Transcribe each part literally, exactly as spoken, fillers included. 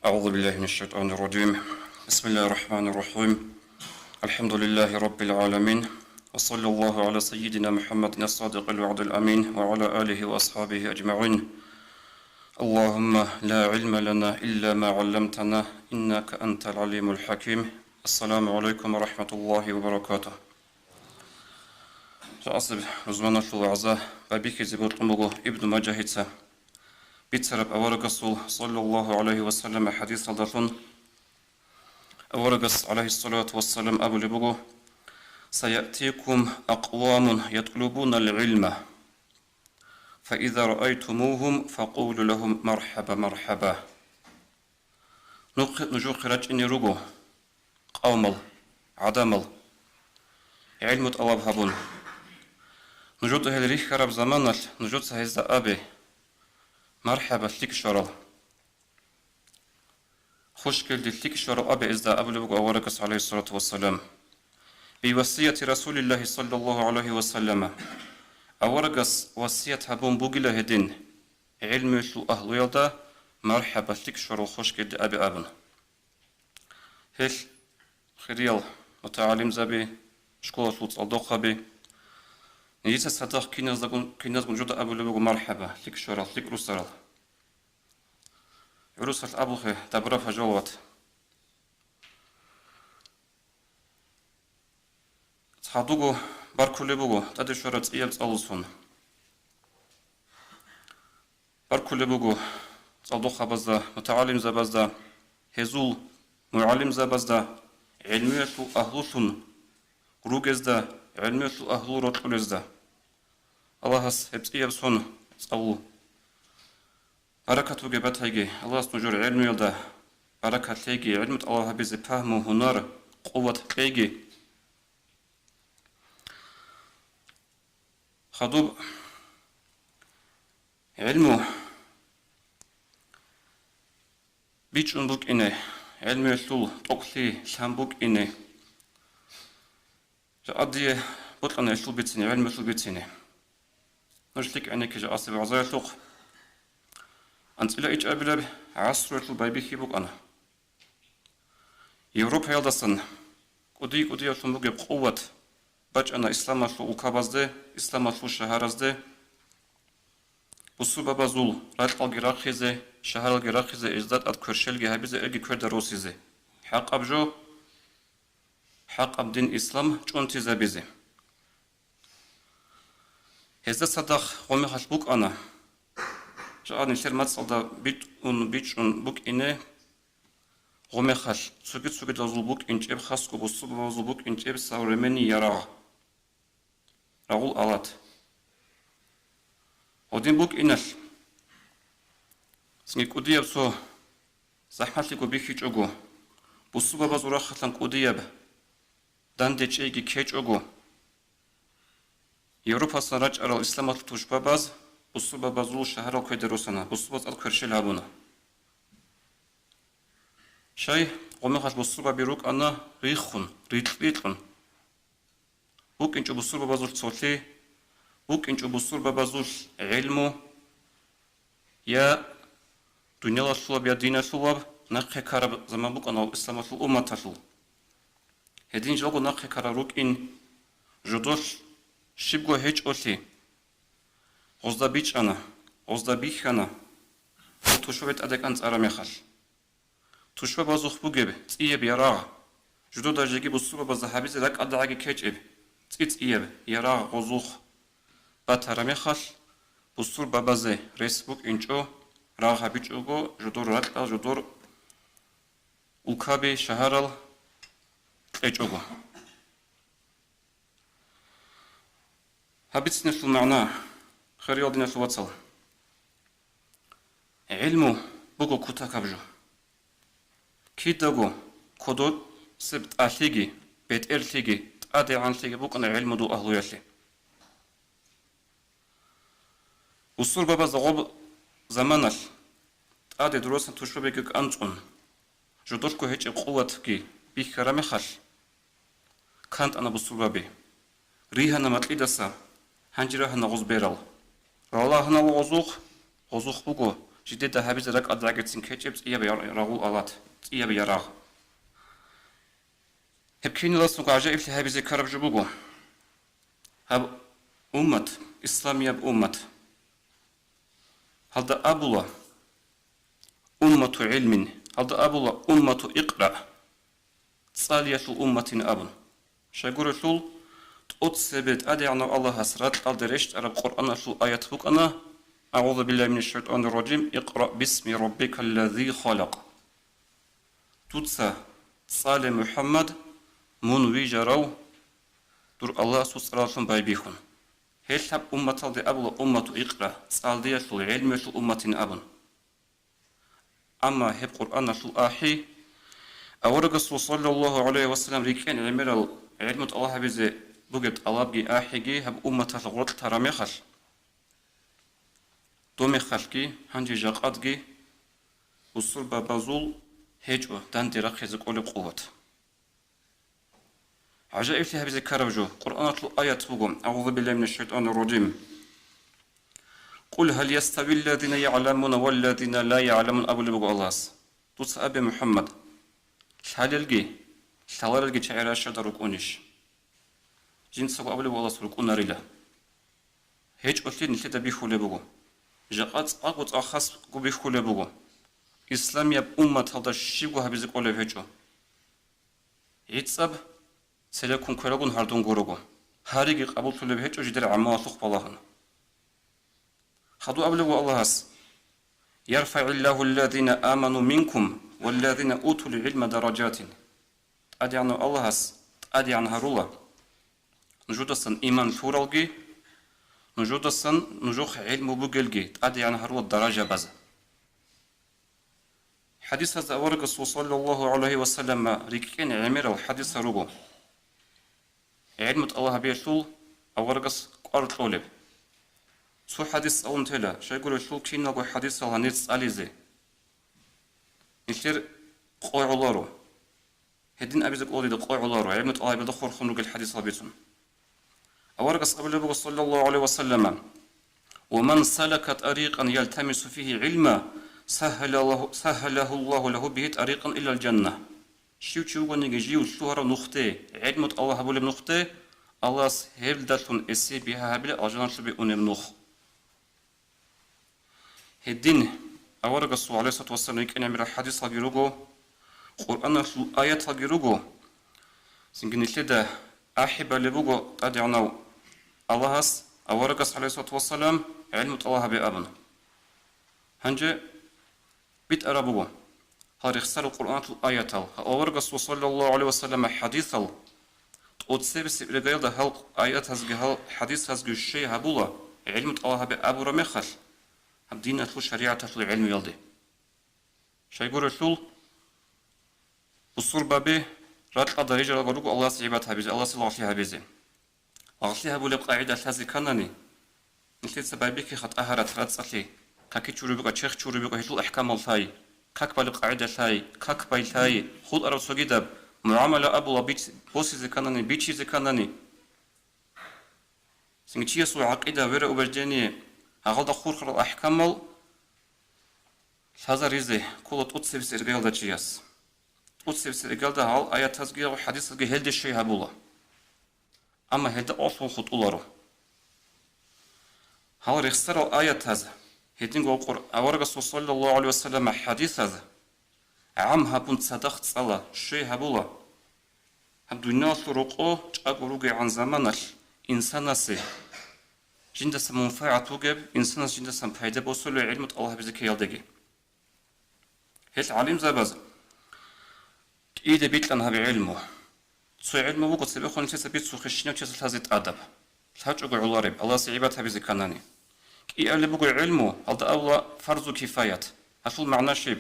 أعوذ بالله من الشيطان الرجيم. بسم الله الرحمن الرحيم. الحمد لله رب العالمين. وصلى الله على سيدنا محمد الصادق الوعد الأمين وعلى آله وأصحابه أجمعين. اللهم لا علم لنا إلا ما علمتنا إنك أنت العليم الحكيم. السلام عليكم ورحمة الله وبركاته. Жакъасеб рузманалъул вагӀза байбихьизе бокьун буго Ибну Мажагьица бицараб аварагасул, саллаллагьу гӀалайгьи ва саллам, хӀадисалдалъун. Аварагас, гӀалайгьиссалату вассалам, абулеб буго: «Саятикум акъвамун ятлубунал гӀилма, фаиза раайтумугьум, факъулу лагьум: мархӀаба, мархӀаба». Нухъе-, нужухъе рачӀине руго къавмал, гӀадамал, гӀилму тӀалаб гьабун. Нужеда гьел рихьараб заманалъ нужеца гьезда абе: «МархӀаба, лъикӀ щварал». Хушгелде лъикӀ щварал абе гьезда, абулеб буго аварагас, гӀалайгьиссалату вассалам. Бивасияти Расулиллагьи, саллаллагьу гӀалайгьи ва саллама. Аварагас васият гьабун бугила гьедин, гӀилмуялъул агьлуялда: «МархӀаба, лъикӀ щварал, хушгелде абе», – абун. Гьел хириял мутагӀалимзаби, школалъул цӀалдохъаби, нижеца цадахъ киназгун, киназгун жуда абулеб буго: «МархӀаба, лъикӀ щварал, лъикӀ русарал». ГӀурусалъ абухъе: «Добро пожаловать». Цадуго баркулеб буго тӀаде щвараб цӀияб цӀалулъун. Баркулеб буго цӀалдохъабазда, мутагӀалимзабазда, гьезул мугӀалимзабазда, гӀилмуялъул агьлулъун ругезда, гӀилмуялъул агьлу рокьулезда. Аллагьас гьеб цӀияб сон цӀалул баракат бугеб батайги, Аллагьас нужер гӀилмуялда баракат лъейги, гӀилму тӀалаб гьабизе пагьму, гьунар, къуват кьейги. Хадуб гӀилму бичӀчӀун букӀине, гӀилмуялъул тӀокӀлъи лъан букӀине. Жакъа дие бокьана гьелъул бицине, гӀилмуялъул бицине. Нуж лъикӀ гӀенекке жакъасеб вагӀзаялъухъ. АнцӀила ичӀабилеб гӀасруялъул байбихьи букӀана. Европаялдасан кӀуди-кӀудиялъун бугеб къуват бачӀана исламалъул улкабазде, исламалъул шагьаразде. Бусурбабазул ракьалги рахъизе, шагьаралги рахъизе, гьезда тӀад кверщелги гьабизе, гьелги кверда росизе. ХӀакъаб жо, хӀакъаб дин ислам чӀунтизабизе. Гьезда цадахъ гъомехалъ букӀана. Жакъа нилъер мацӀалда битӀун бичӀчӀун букӀине гъомехалъ цоги-цогидазул букӀинчӀеб, хасго бусурбабазул букӀинчӀеб современный ярагъ, рагъул алат. Гьедин букӀиналъ, цинги кӀудияб цо захӀмалъиго бихьичӀого, бусурбабазул рахъалъан кӀудияб данде чӀейги ккечӀого, Европасан рачӀарал исламалъул тушбабаз бусурбабазул шагьарал кверде росана, бусурбабаз тӀад кверщел гьабуна. Щай, гъомехалъ бусурбаби рукӀана риххун, рикь-рикьун. БукӀинчӀо бусурбабазулъ цолъи, букӀинчӀо бусурбабазулъ гӀилму, я дуниялалъулаб, я диналъулаб нахъе ккараб заман букӀана исламалъул умматалъул. Гьедин жалго нахъе ккарал рукӀин, жодолъ щибго гьечӀолъи, гъозда бичӀчӀана, гъозда бихьана, гъол тушбаби тӀадекӀан цӀара мехалъ. Тушбабазухъ бугеб цӀияб ярагъ, жудуда жеги бусурбабазда гьабизе ракӀалдагӀаги ккечӀеб цӀи-цӀияб ярагъ гъозухъ батара мехалъ, бусурбабазе рес букӀинчӀо, рагъ гьабичӀого, жодор ракьал, жодор улкаби, шагьарал кьечӀого. Гьаб бицинелъул магӀна, хириял диналъул вацал. ГӀилму буго кутакаб жо. Кидаго кодосеб тӀалъиги, бетӀерлъиги, тӀадегӀанлъиги букӀана гӀилмудул агьлуялъе. Бусурбабазда гъоб заманалъ тӀаде дуросан тушбабиги кӀанцӀун, жодолъго гьечӀеб къуватги бихьара мехалъ, кантӀана бусурбаби. Ригьана макьидаса, гьанже рагьана гъоз берал. Ралагьана гъозухъ, гъозухъ буго, жидеда гьабизе ракӀалдагӀагицин ккечӀеб цӀияб яр-, рагъул алат, цӀияб ярагъ. Гьеб киналасго гӀажаиблъи гьабизе ккараб жо буго. Гьаб уммат, исламияб уммат. Гьалда абула, уммату гӀилмин, гьалда абула, уммату икъра, цӀалиялъул умматин абун. Щайгурелъул, тӀоцебе ТӀадегӀанав Аллагьас ракьалде рещтӀараб Къуръаналъул аят букӀана: «АгӀузу биллагьи минаш шайтӀанир ражим, икъра бисми раббикаллази халакъ». Дуца цӀале, МухӀаммад, мун вижарав дур Аллагьасул цӀаралъун байбихьун. Гьелъ гьаб умматалде абула уммату икъра, цӀалдиялъул, гӀелмуялъул умматин абун. Амма гьеб Къуръаналъул ахӀи, аварагасул саллаллагьу гӀалайгьи вассалам рикӀкӀен гӀемерал гӀелму тӀалаб гьабизе бугеб тӀалабги ахӀиги гьаб умматалъ гъоркь тараб мехалъ, доб мехалъги, гьанже жакъадги бусурбабазул гьечӀо данде рахъизе кӀолеб къуват. ГӀажаиблъи гьабизе ккараб жо, Къуръаналъул аят буго: «АгӀузу биллагьи минаш шайтӀанир ражим. Къул гьал яставилладина ягӀламуна валладина ла ягӀламун», абулеб буго Аллагьас. Дуца абе, МухӀаммад, лъалелги, лъаларелги чагӀи ращада рукӀунищ? Жинцаго абулеб буго Аллагьас: рукӀунарила. ГьечӀолъи нилъеда бихьулеб буго. Жакъа цӀакъго цӀахасго бихьулеб буго. Исламияб умматалда щибго гьабизе кӀолеб гьечӀо. ГӀицӀаб цереккун квералгун гьардун гурого. Гьариги къабуллъулеб гьечӀо жидер гӀамалалъухъ балагьун. Хадуб абулеб буго Аллагьас: «ЯрфагӀиллагьу аллазина аману минкум валлазина утул гӀилма даражатин». ТӀадегӀанав Аллагьас тӀадегӀан гьарула нужудасан иман лъуралги, нужудасан нужухъ гӀелму бугелги тӀадегӀан гьарула даражабаз. ХӀадисазда аварагасул саллаллагьу гӀалайгьи вассаллама рикӀкӀен гӀемерал хӀадисал руго. ГӀелму тӀалаб гьабиялъул аварагас кӀвар кьолеб. Цо хӀадис цӀалун тела, щайгурелъул киналго хӀадисал гьанир цӀализе нилъер къо гӀоларо. Гьедин абизе кӀоларо дида къо гӀоларо, гӀелму тӀалабиялда хурхун ругел хӀадисал бицун. Аварагас абулеб буго, саллаллагьу гӀалайгьи вассаллама: «Ва ман салака тарикъан ялтамису фигьи гӀилма, сагьгьалагьу-, сагьгьалагьуллагьу лагьу бигьи тарикъан илал жанна». Щив чи вугониги жив лъугьарав нухде, гӀелму тӀалаб гьабулеб нухде, Аллагьас гьелдалъун эсие бигьа гьабила алжаналъубе унеб нух. Гьедин аварагасул, гӀалайгьиссалату вассалам, рикӀкӀен гӀемерал хӀадисалги руго, Къуръаналъул аяталги руго. Цинги нилъеда ахӀи балеб буго ТӀадегӀанав Аллагьас аварагас, гӀалайгьиссалату вассалам, гӀелму тӀалаб гьабе абун. Гьанже битӀараб буго гьал рехсарал Къуръаналъул аятал, гьал аварагасул, саллаллагьу гӀалайгьи вассаллама, хӀадисал, тӀоцебесеб иргаялда гьал аятазги гьал хӀадисазги щвей гьабула, гӀелму тӀалаб гьабе абураб мехалъ, гьаб диналъул шаригӀаталъул гӀелмуялде. Щайгурелъул, бусурбаби ракьалда рижаралго руго Аллагьасе гӀибадат гьабизе, Аллагьасе лагълъи гьабизе. Лагълъи гьабулеб къагӀида лъазе кканани, нилъеца байбихьиха тӀагьарат рацӀцӀалъи, каки чуруб букӀа, черх чуруб букӀа, гьелъул ахӀкамал лъай, как балеб къагӀида лъай, как бай лъай, хутӀараб цогидаб мугӀамала абула бич-, босизе кканани, бичизе кканани. Цинги чиясул гӀакъида, вероубеждение, гьагъалда хурхарал ахӀкамал лъазаризе ккола тӀоцебесеб иргаялда чияс. ТӀоцебесеб иргаялда гьал аятазги гьал хӀадисазги гьелде щвей гьабула. Амма гьелда къвалъун хутӀуларо. Гьал рехсарал аятаз, гьединго Къур-, аварагасул, саллаллагьу гӀалайгьи вассаллама, хӀадисаз гӀам гьабун цадахъ цӀала, щвей гьабула. Гьаб дуниялалъул рокъо чӀаго ругегӀан заманалъ инсанасе жиндасан мунфагӀат бугеб, инсанас жиндасан пайда босулеб гӀилму тӀалаб гьабизе ккеялдеги. Гьел гӀалимзабаз кӀиде бикьана гьаб гӀелму. Цо гӀелму буго цебехун нилъеца бицухъе щинав чиясда лъазе тӀадаб, лъачӀого гӀолареб, Аллагьасе гӀибадат гьабизе кканани. КӀиабилеб буго гӀелму, гьалда абула фарзу кифаят. Гьалъул магӀна щиб?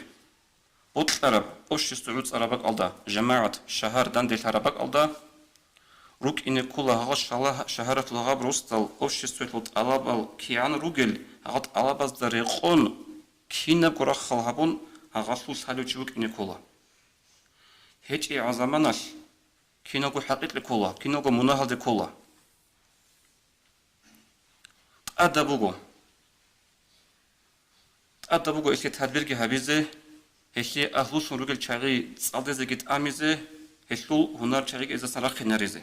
Бокьараб, общество гӀуцӀараб бакӀалда, жамагӀат, шагьар данделъараб бакӀалда рукӀине ккола гьагъал шала-, шагьаралъул гьаб росдал обществоялъул тӀалабал кигӀан ругел, гьагъал тӀалабазда рекъон, кинабго рахъал гьабун, гьагъалъул лъалев чи вукӀине ккола. ГьечӀеб заманалъ киналго хӀакъикъе ккола, киналго мунагьалде ккола. ТӀадаб буго. ТӀадаб буго гьелъие тадбирги гьабизе, гьелъие агьлулъун ругел чагӀи цӀалдезеги тӀамизе, гьелъул гьунар чагӀиги эзасан рахъинаризе.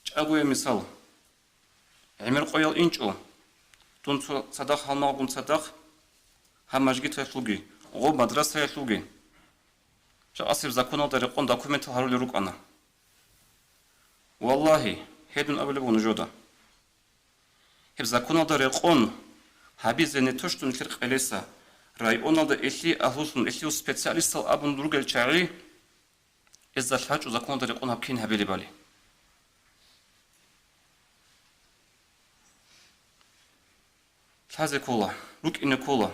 ЧӀагояб мисал. ГӀемер къоял инчӀо. Дун цо цадахъ гьалмагъгун цадахъ, гьаб мажгиталъулги, гъоб мадрасаялъулги. Жакъасеб законалда рекъон документал гьарулел рукӀана. Валлагьи, гьедун абулеб буго нужеда. Гьеб законалда рекъон гьабизе не то что нилъер къелеса, районалда элъи агьлулъун, элъиул специалистал абун ругел чагӀи, эзда лъачӀо законалда рекъон гьаб кин гьабилебали. Лъазе ккола, рукӀине ккола.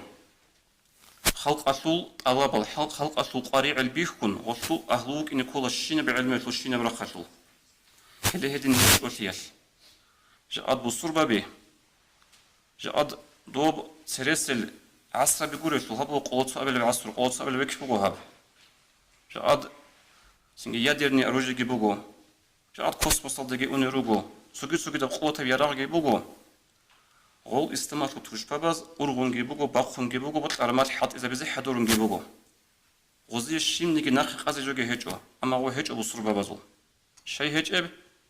Халкъалъул тӀалабал, хал-, халкъалъул къваригӀел бихьун, гъолъул агьлу вукӀине ккола щинаб гӀелмуялъул, щинаб рахъалъул. Гьеле гьедин гьечӀолъиялъ. Жакъад бусурбаби, жакъад доб цересел гӀасраби гурелъул, гьаб буго къоло цоабилаб гӀаср, къоло цоабилаб векь буго гьаб. Жакъад цинги ядерный оружиеги буго. Жакъад космосалдаги унел руго, цоги-цогидаб къуватаб ярагъги буго. Гъол исламалъул тушбабаз ургъунги буго, бахъунги буго, бокьараб мал хӀалтӀизабизе хӀадурунги буго. Гъозие щибниги нахъе къазе жоги гьечӀо, амма гъо гьечӀо бусурбабазул. Щай гьечӀеб?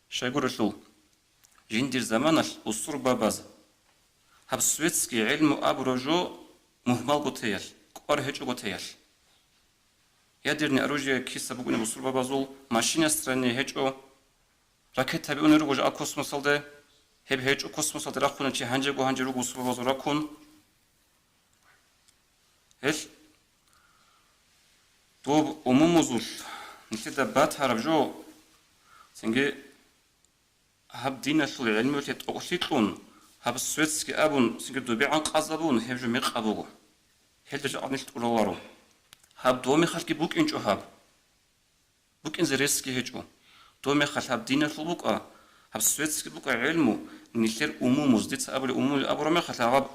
Щайгурелъул, жиндир заманалъ бусурбабаз гьаб светский гӀелму абураб жо мугьмалго теялъ, кӀвар гьечӀого теялъ. Ядерный оружие киса букӀунеб бусурбабазул, машинастроение гьечӀо, ракетаби унел руго жакъа космосалде, гьеб гьечӀо космосалде рахъунев чи гьанжего гьанже руго бусурбабазул ракун. Гьелъ доб умумузулъ нилъеда батараб жо, цинги гьаб диналъул гӀелмуялъе тӀокӀлъи кьун, гьаб светский абун, цинги добегӀан къазабун гьеб жо мекъаб буго. Гьелда жакъа нилъ тӀураларо. Гьаб доб мехалъги букӀинчӀо гьаб. БукӀинзе ресги гьечӀо. Доб мехалъ гьаб диналъул букӀа, гьаб светский букӀа гӀелму, нилъер умумуз, дица абулеб умумул абураб мехалъ гьаб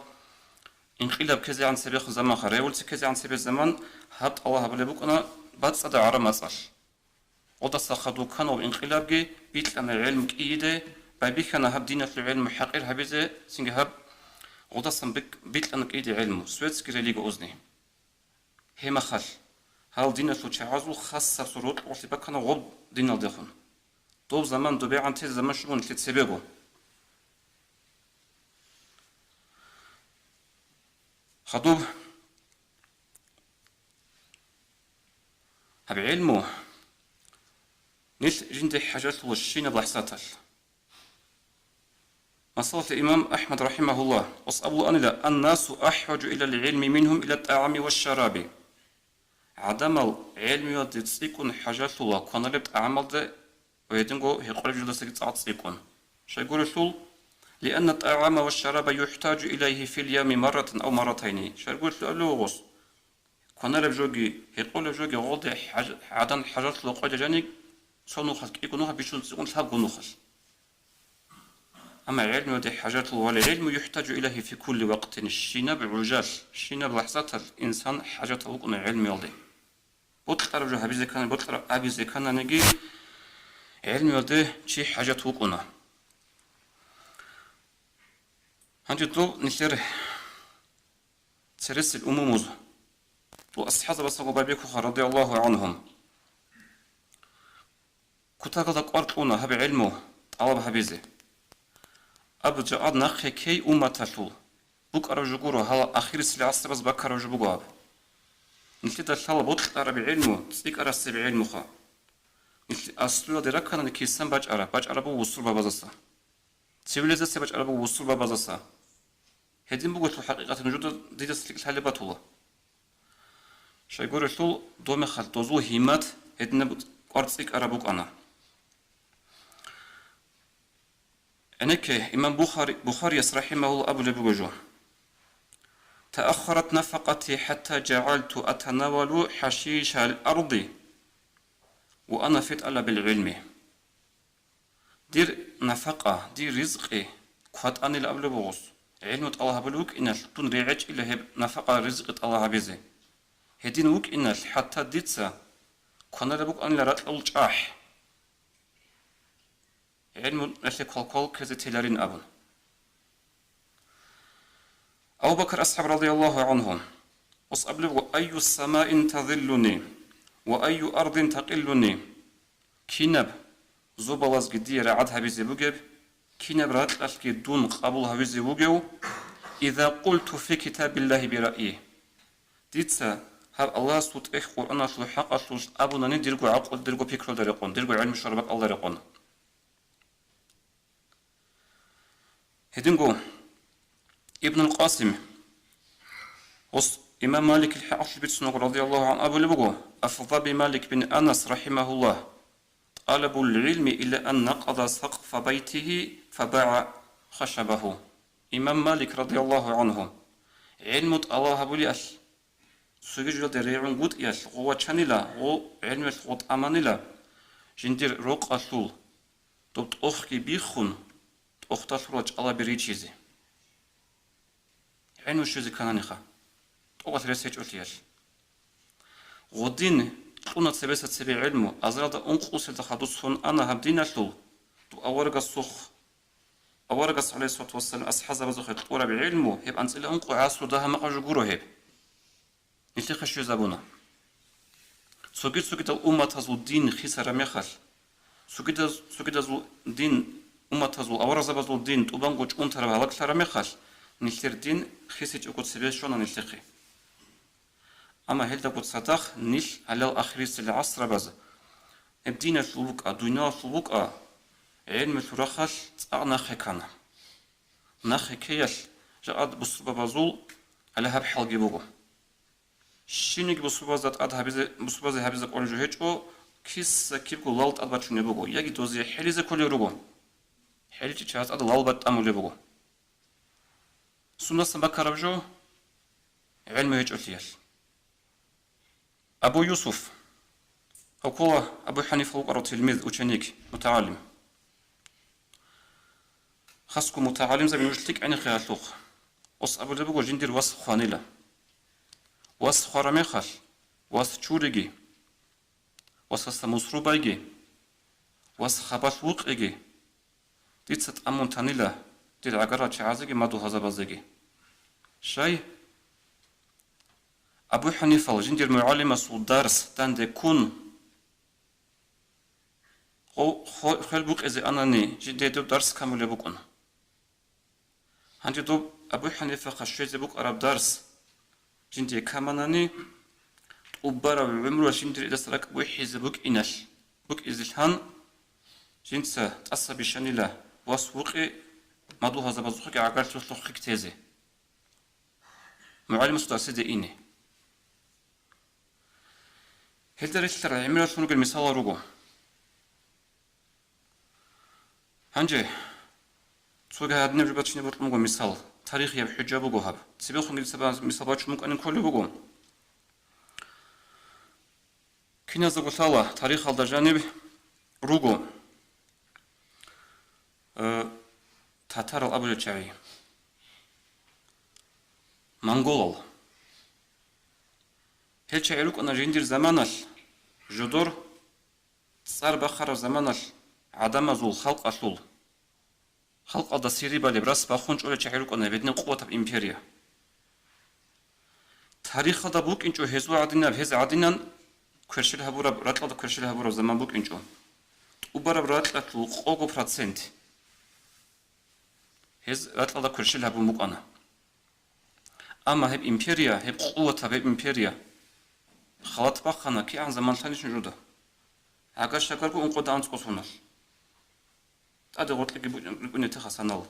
инкъилаб ккезегӀан цебехун заманха, революция ккезегӀан цебе заман гьаб тӀалаб гьабулеб букӀана бацӀцӀадаб гӀараб мацӀалъ. Гъодаса хадуб ккана гьаб инкъилабги, бикьана гӀелму кӀийиде, байбихьана гьаб диналъул гӀелму хӀакъир гьабизе, цинги гьаб гъодасан бик-, бикьана кӀийиде гӀелму, светский религиозный. Гьеб мехалъ, гьал диналъул чагӀазул хасаб цо рокьулъи баккана гъоб диналдехун. Доб заман добегӀан тезе заман щугун нилъер цебего. Хадуб гьаб гӀелму нилъ жинде хӀажалъула щинаб лахӀзаталъ. Масалалъе, имам АхӀмад рахӀимагьуллагь, ос абулаанила: «Аннасу ахӀважу илал гӀилми мингьум ила тӀагӀами ва шараби». ГӀадамал гӀелмуялде цӀикӀкӀун хӀажалъула кваналеб тӀагӀамалде ва гьединго гьекъолеб жодасаги цӀакъ цӀикӀкӀун. Щайгурелъул, «Лианна тӀагӀама ва шараба юхӀтажу илайгьи фил явми марратан ав марратайни». Щайгурелъул абулев гъос, кваналеб жоги, гьекъолеб жоги гъолде хӀаж-, гӀадан хӀажалъула къойда жаниб цо нухалъ кӀиго нухалъ бищун цӀикӀкӀун лъабго нухалъ. Амма гӀелмуялде хӀажалъул, вал гӀилму юхӀтажу илайгьи фи кулли вакътин, щинаб гӀужалъ, щинаб лахӀзаталъ инсан хӀажатав вукӀуна гӀелмуялде. Бокьараб жо гьабизе ккани, бокьараб абизе ккананиги, гӀелмуялде чи хӀажат вукӀуна. Гьанже доб нилъер цересел умумуз, дол асхӀабзабасаго байбихьуха, радияллагьу гӀангьум. Кутакалда кӀвар кьуна гьаб гӀелму тӀалаб гьабизе. Абу Жагьад нахъе ккей умматалъул букӀараб жо гуро, гьала ахирисел гӀасрабаз баккараб жо буго гьаб. Нилъеда лъала бокьараб гӀелму цӀикӀкӀарасеб гӀелмуха. Нилъ аслуялде ракканани кисан бачӀараб, бачӀараб буго бусурбабазаса. Цивилизация бачӀараб буго бусурбабазаса. Гьедин бугелъул хӀакъикъаталда нужеда дидаса лъикӀ лъалеб батула. Щайгурелъул доб мехалъ дозул гьиммат гьединаб кӀвар цӀикӀкӀараб букӀана. ГӀенекке, имам Бухари-, Бухарияс рахӀимагьуллагь абулеб буго жо: «Тааххарат нафакъати хӀатта жагӀалту атанавалу хӀашишал арди ва ана фи тӀалабил гӀилми». Дир нафакъа, дир ризкъи кватӀанила абулеб буго гъос, гӀилму тӀалаб гьабулев вукӀиналъ дун регӀечӀила гьеб нафакъа, ризкъи тӀалаб гьабизе. Гьедин вукӀиналъ хӀатта дица кваналеб букӀанила ракьул чӀахӀ, гӀилмуялъе квалквал ккезе теларин абун. Абу Бакр асхӀаб радияллагьу гӀангьу, гьес абулеб буго: «Айю самаин тазиллуни, ва айю ардин такъиллуни?» Кинаб зобалазги дие рагӀад гьабизе бугеб, кинаб ракьалъги дун къабул гьавизе вугев, иза къулту фи китабиллагьи бираъи. Дица гьаб Аллагьасул тӀехь Къуръаналъул хӀакъалъулъ абунани дирго гӀакъуд, дирго пикруда рекъон, дирго гӀелму щвараб бакӀалда рекъон. Гьединго Ибнул Къасим, гьес имам Маликил хӀакъалъулъ бицунго радияллагьу гӀангьу абулеб буго, афзаби Малик бин Анас рахӀимагьуллагь, тӀалабул гӀилми илла ан накъада сакъфа байтигьи фабагӀа хашабагьу. Имам Малик радияллагьу гӀангьу, гӀилму тӀалаб гьабулиялъ, цоги жоялде регӀунгутӀиялъ гъов вачанила, гъов гӀелмуялъ гъов тӀаманила, жиндир рокъалъул доб тӀохги биххун, тӀохда лъурал чӀалаби ричизе. ГӀелму щвезе ккананиха, тӀокӀалъ рес гьечӀолъиялъ. Гъодин кьуна цебеса цебе гӀелму, азаралда ункъусилда хадуб сон ана гьаб диналъул, доб аварагасухъ, аварагас, гӀалайгьиссалату вассалам, асхӀабзабазухъе кьураб гӀелму, гьеб анцӀила ункъо гӀасру дагьа-макъа жо гуро гьеб. Нилъехъе щвезабуна. Цоги-цогидал умматазул дин хисараб мехалъ, цогидаз-, цогидазул дин, умматазул, аварагзабазул дин тӀубанго чӀунтараб гьалаглъараб мехалъ, нилъер дин хисичӀого цебе щвана нилъехъе. Амма гьелдаго цадахъ нилъ гьалал ахирисел гӀасрабаз, гьеб диналъул букӀа, дуниялалъул букӀа, гӀелму лъурахъалъ цӀакъ нахъе ккана. Нахъе ккеялъ жакъа бусурбабазул гьале гьаб хӀалги буго. Щибниги бусурбабазда тӀад гьабизе, бусурбабазе гьабизе кӀолеб жо гьечӀо, киса-кибго лал тӀад бачунеб буго, яги дозе хӀелизе кколел руго. ХӀеличӀел чагӀаз тӀад лал батӀамулеб буго. Сундасан бакараб жо? ГӀелму гьечӀолъиялъ. Абу Юсуф, гьав ккола Абу ХӀанифа вукӀарав тилмиз, ученик, мутагӀалим. Хасго мутагӀалимзаби нуж лъикӀ гӀенихъе гьалъухъ. Гьес абулеб буго, жиндир вас хванила. Вас хвараб мехалъ, вас чуриги, вас гьасда мусру байги, вас хабалъ вукъиги, дица тӀамун танила дир гӀагарал чагӀазеги мадугьалзабазеги. Щай? Абу ХӀанифал жиндир мугӀалимасул дарс данде ккун, хо-, хо-, хвел букъизе анани, жиндие доб дарс камулеб букӀун. Гьанже доб Абу ХӀанифахъа щвезе букӀараб дарс жиндие каманани, тӀубараб гӀумруялъ жиндир эдас ракӀ бухӀизе букӀиналъ, букӀизелъан, жинца тӀаса бищанила вас вукъи мадугьалзабазухъеги гӀагарлъулъухъеги тезе. МугӀалимасул дарсиде ине. Гьелда релълъарал гӀемераллъун ругел мисалал руго. Гьанже цоги гьадинаб жо бачине бокьун буго мисал, тарихияб хӀужа буго гьаб. Цебехунги дица ба-, мисал бачун букӀанин кколеб буго. Киназдаго лъала тарихалда жаниб руго, э, татарал абулел чагӀи. Монголал. Гьел чагӀи рукӀана жиндир заманалъ, жодор цӀар бахъараб заманалъ гӀадамазул халкъалъул, халкъалда сири балеб рас бахун чӀолел чагӀи рукӀана гьединаб къуватаб империя. Тарихалда букӀинчӀо гьезул гӀадинаб, гьез гӀадинан кверщел гьабураб, ракьалда кверщел гьабураб заман букӀинчӀо. ТӀубараб ракьалъул къого процент гьез ракьалда кверщел гьабун букӀана. Амма гьеб империя, гьеб къуватаб гьеб империя халат бахъана кигӀан заман лъанищ нужеда. ГӀагар-шагарго ункъода анцӀго соналъ. ТӀаде гъоркьеги бу-, рукӀунетеха санал.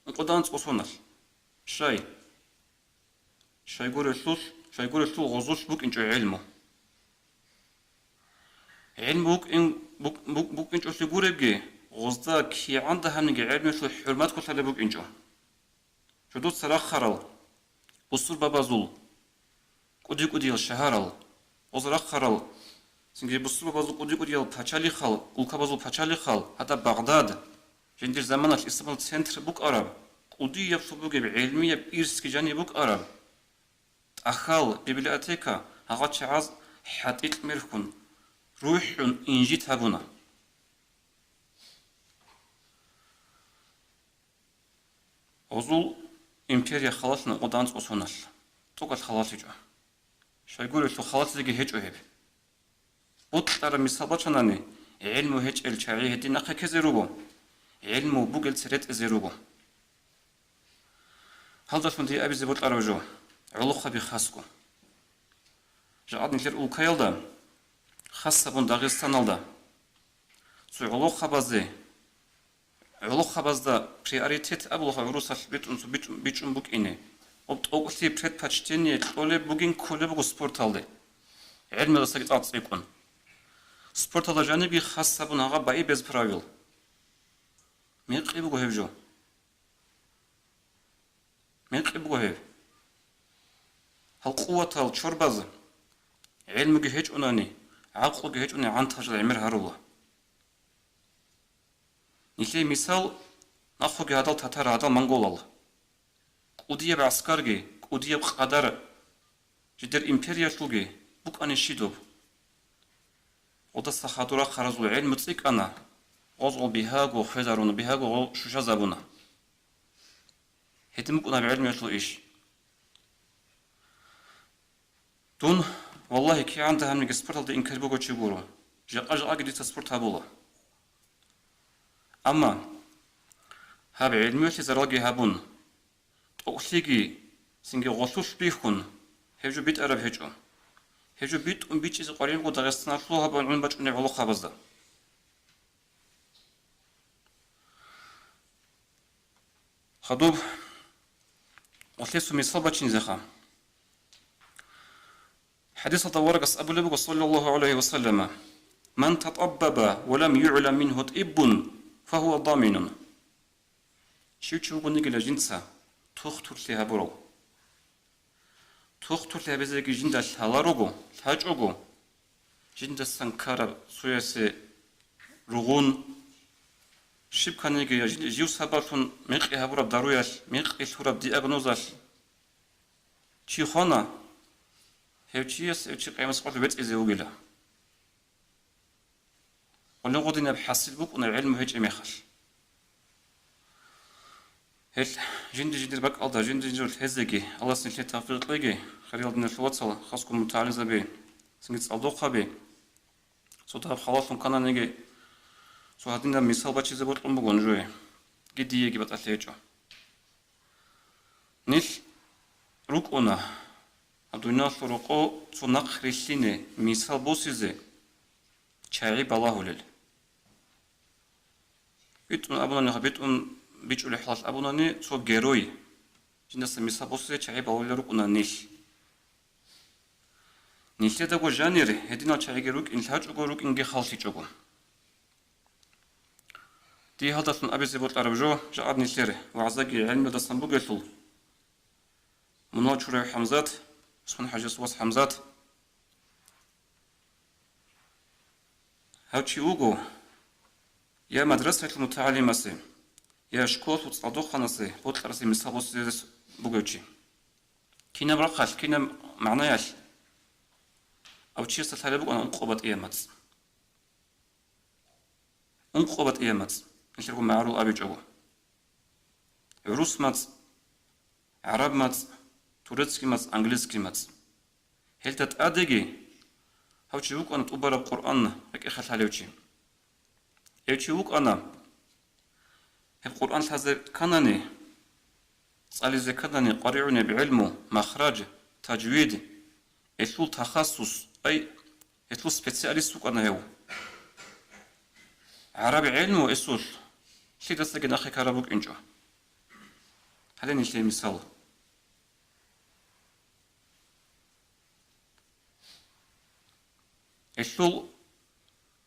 Ункъода анцӀго соналъ. Щай? Щайгурелъул, щайгурелъул гъозулъ букӀинчӀо гӀелму. ГӀелму букӀин-, бук-, бук-, букӀинчӀолъи гуребги, гъозда кигӀан дагьабниги гӀелмуялъул хӀурмат кколъалеб букӀинчӀо. Жодоца рахъарал бусурбабазул кӀуди-кӀудиял шагьарал, гъоз рахъарал, цинги бусурбабазул кӀуди-кӀудиял пачалихъал, улкабазул пачалихъал, гьадаб Багъдад, жиндир заманалъ исламалъул центр букӀараб, кӀудияблъун бугеб гӀелмияб ирсги жаниб букӀараб, тӀахьал, библиотека, гьагъал чагӀаз хӀатӀикь мерхьун, рухӀун инжит гьабуна. Гъозул Империя халалъун къоданцӀго соналъ, тӀокӀалъ халалъичӀо. Щайгурелъул халалъизеги гьечӀо гьеб. Бокьараб мисал бачанани, гӀелму гьечӀел чагӀи гьедин нахъе ккезе руго, гӀелму бугел цере тӀезе руго. Гьалдалъун дие абизе бокьараб жо, гӀолохъаби хасго. Жакъа нилъер улкаялда, хасабун Дагъистаналда, цо гӀолохъабазе, гӀолохъабазда приоритет абулаха гӀурусалъ битӀун-, битӀун-, бичӀчӀун букӀине. Об тӀокӀлъи предпочтение кьолеб бугин кколеб буго спорталде. ГӀелмалдасаги цӀакъ цӀикӀкӀун. Спорталда жанибги хасабун гьагъа байи без правил. Мекъи буго гьеб жо. Мекъи буго гьеб. Гьал къуватал чорбаз гӀелмуги гьечӀунани, гӀакълуги гьечӀунани гӀантал жал гӀемер гьарула. Нилъее мисал, нахъоги гьадал татар, гьадал монголал. КӀудияб гӀаскарги, кӀудияб къадар жидер империялъулги букӀани щидуб. Гъодаса хадур рахъаразул гӀелму цӀикӀкӀана, гъоз гъол бигьаго хвезаруна, бигьаго гъол щущазабуна. Гьедин букӀунаб гӀелмуялъул иш. Дун, валлагьи, кигӀан дагьабниги спорталда инкар бугев чи гуро. Жакъа-жакъаги дица спорт гьабула. Амма гьаб гӀелмуялъе заралги гьабун, тӀокӀлъиги цинги гъолъулъ бихьун, гьеб жо битӀараб гьечӀо. Гьеб жо битӀун бичӀчӀизе къваригӀун буго Дагъистаналъул гьаб гӀун бачӀунеб гӀолохъабазда. Хадуб гъолъесул мисал бачинизеха. ХӀадисалда аварагас абулеб буго, саллаллагьу гӀалайгьи ва саллама: «Ман татӀаббаба ва лам югӀлам мингьу тӀиббун, фагьува даминун». Щив чи вугониги жинца тухтурлъи гьабурав. Тухтурлъи гьабизеги жинда лъаларого, лъачӀого, жиндасан ккараб цоясе ругъун, щиб кканиги жи-, жив сабаблъун мекъи гьабураб даруялъ, мекъи лъураб диагнозалъ чи хвана, гьев чияс гьев чи къиямасеб къоялъ вецӀизе вугила. Гьале гъодинаб хӀасил букӀуна гӀелму гьечӀеб мехалъ. Гьел жинди-жиндир бакӀалда, жинди-жиндир лъезеги, Аллагьас нилъее тавфикъ кьеги, хириял диналъул вацал, хасго мутагӀалимзаби, цинги цӀалдохъаби. Цо дагьаб халалъун ккананиги, цо гьадинаб мисал бачизе бокьун буго нужее, диеги батӀалъи гьечӀо. Нилъ рукӀуна гьаб дуниялалъул рокъо цо нахъ рилълъине, мисал босизе, чагӀи балагьулел. БитӀун абунани, битӀун бичӀчӀулеб хӀалалъ абунани, цо герой, жиндаса мисал босизе чагӀи балагьулел рукӀуна нилъ. Нилъедаго жанир гьединал чагӀиги рукӀин лъачӀого, рукӀинги халлъичӀого. Дие гьалдалъун абизе бокьараб жо, жакъа нилъер вагӀзаги гӀелмуялдасан бугелъул, мунал чурав ХӀамзат, ГӀусман-хӀажиясул вас ХӀамзат, гьав чи вуго, я мадрасаялъул мутагӀалимасе, я школалъул цӀалдохъанасе бокьарасе мисал босизе бугев чи. Кинаб рахъалъ, кинаб магӀнаялъ? Гьав чиясда лъалеб букӀана ункъо батӀияб мацӀ. Ункъо батӀияб мацӀ, нилъерго магӀарул абичӀого. ГӀурус мацӀ, гӀараб мацӀ, турецкий мацӀ, английский мацӀ. Гьелда тӀадеги гьав чи вукӀана тӀубараб Къуръан рекӀехъе лъалев чи. Гьев чи вукӀана, гьеб Къуръан лъазе кканани, цӀализе кканани къваригӀунеб гӀелму, махраж, тажвид, гьелъул тахассус, ай, гьелъул специалист вукӀана гьев. ГӀараб гӀелму гьесулъ лъидасаги нахъе ккараб букӀинчӀо. Гьале нилъее мисал. Гьелъул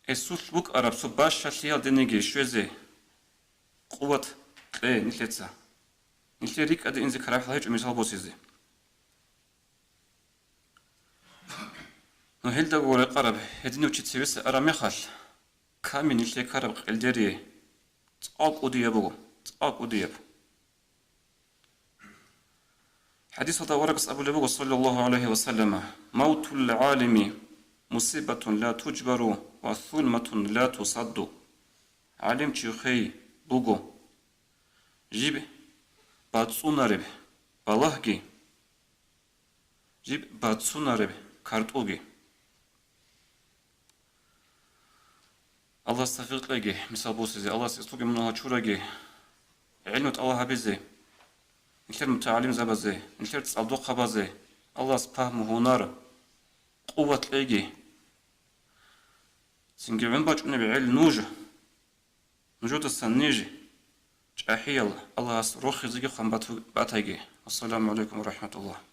гьесулъ букӀараб цо бащалъиялдениги щвезе къуват кье нилъеца. Нилъер рикӀкӀаде инзе ккараб хӀал гьечӀо мисал босизе. Ну, гьелдаго рекъараб гьединав чи цевеса араб мехалъ, ками нилъее ккараб къелдерие цӀакъ кӀудияб буго, цӀакъ кӀудияб. ХӀадисалда аварагас абулеб буго, саллаллагьу гӀалайгьи ва саллама: «Мавтул гӀалими мусибатун ла туджбару ва сулматун ла тусадду». ГӀалимчи хвей буго жиб бацӀцӀунареб, балагьги, жиб бацунареб картӀулги. Аллагьас тавфикъ кьеги мисал босизе, Аллагьас ислуги мунагьал чураги, гӀилму тӀалаб гьабизе, нилъер мутагӀалимзабазе, нилъер цӀалдохъабазе Аллагьас пагьму, гьунар, къуват кьеги. Цинги гӀун бачӀунеб гӀел нуж, нужедасан ниж чӀахӀиял, Аллагьас рохизеги хъван бату-, батайги. Ассаламу гӀалайкум ва рахӀматуллагь.